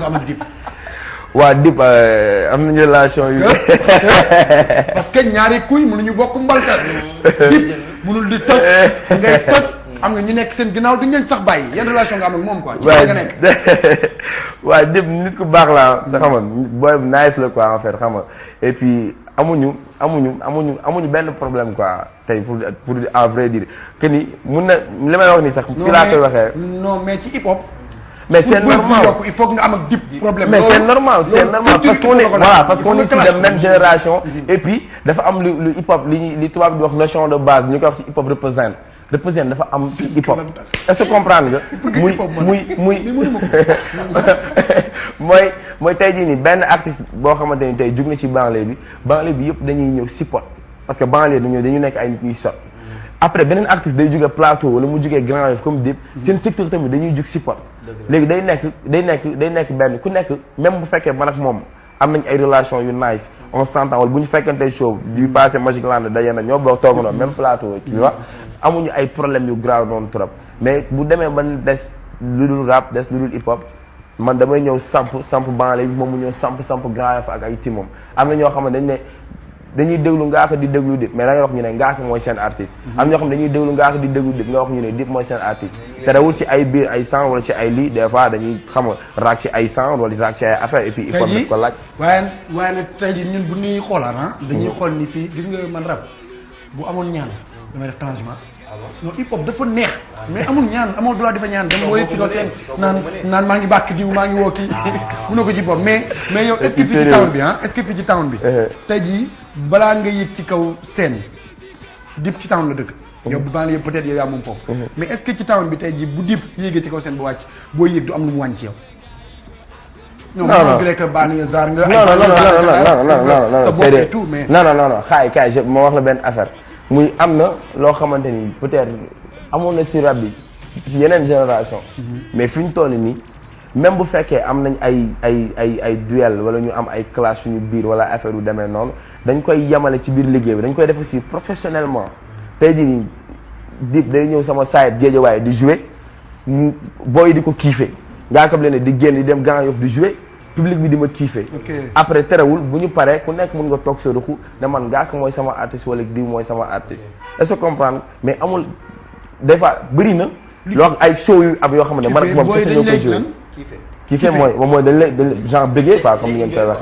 nga am ak Dip. waa Dip am nañu relation yu. parce que ñaari kuy mënuñu bokk mbalka. Dip mënul di toj ngay toj am nga ñu nekk seen ginnaaw duñ leen sax bàyyi yan relation nga am ak moom quoi. ci nga nekk waa Dip nit ku baax la nga xam nga booy nice la quoi en fait xam nga et puis amuñu benn problème quoi tey pour à vrai dire que ni mun na li may wax nii sax. fii laa koy waxee non mais ci hip hop. mais c'est normal il faut que nga am ak Dip problème. mais c'est normal parce qu'on est voilà parce qu'on est issus de même génération. et puis dafa am lu hip hop li tubaab di wax notion de base ñu koy wax ci hip hop représente dafa am ci hip hop. est-ce que comprendre nga. mooy tey jii nii benn artiste boo xamante ni tey jug na ci banlieue bi yëpp dañuy ñëw support parce que banlieue dañu nekk ay nit ñuy sot après beneen artiste day jóge plateau wala mu jógee Grand Yoff comme Dip seen secteur tamit dañuy jug support léegi day nekk benn ku nekk même bu fekkee man ak moom am nañ ay relation yu nice on s'entend wala bu ñu fekkante show du passé Magic Land daje na ñoo bokk toog na même plateau tu vois amuñu ay problème yu grave noonu trop mais bu demee ba des lu dul rap des lu dul hip hop man damay ñëw samp banlieue bi moom mu ñëw samp Grand Yoff ak ay timam am na ñoo xam ne dañuy déglu Ngaaka di déglu Dip mais da ngay wax ñu ne Ngaaka mooy seen artiste am ñoo xam dañuy déglu Ngaaka di déglu Dip nga wax ñu ne Dip mooy seen artiste te rewul ci ay biir ay sang wala ci ay lii des fois dañuy xam nga raak ci ay sang wala raak ci ay affaire et puis il faut nag ko laaj waaye nag tey jii ñun bu ñuy xoolaat dañuy xool ni fii gis nga man rap bu amoon ñaan damay def transhumance non hip hop dafa neex mais amul ñaan amoo droit dafa ñaan dama wooy ci kaw seen naan maa ngi bàkk diw maa ngi woo kii mun na ko ci hip hop mais yow est-ce que fii ci town bi est-ce que fii ci town bi tey jii balaa nga yëg ci kaw seen Dip ci town la dëkk yow bu baa yëpp peut-être yow yaa moom foofu mais est-ce que ci town bi tey jii bu Dip yéegee ci kaw seen bu wàcc boo yëg du am lu mu wàññi ci yow non xaay ma wax la benn affaire muy am na loo xamante ni peut-être amoon na si rab bi ci yeneen génération mais fi ñu toll nii même bu fekkee am nañ ay duel wala ñu am ay clash suñu biir wala affaire yu demee noonu dañ koy yemale ci biir liggéey bi dañ koy def aussi professionnellement tey jii nii Dip day ñëw sama site Guédiawaye di jouer booy di ko kiife ngaa kam leen di génn di dem Grand Yoff di jouer public bi di ma kiife après terewul bu ñu paree ku nekk mun nga toog sa ruxu ne man Ngaaka mooy sama artiste wala diw mooy sama artiste est-ce que comprendre mais amul des fois bëri na loo ay show yu am yoo xam ne man ak moom kese ñoo koy joué kiife mooy dañ lay genre bëggee quoi comme ni ngeen koy waxee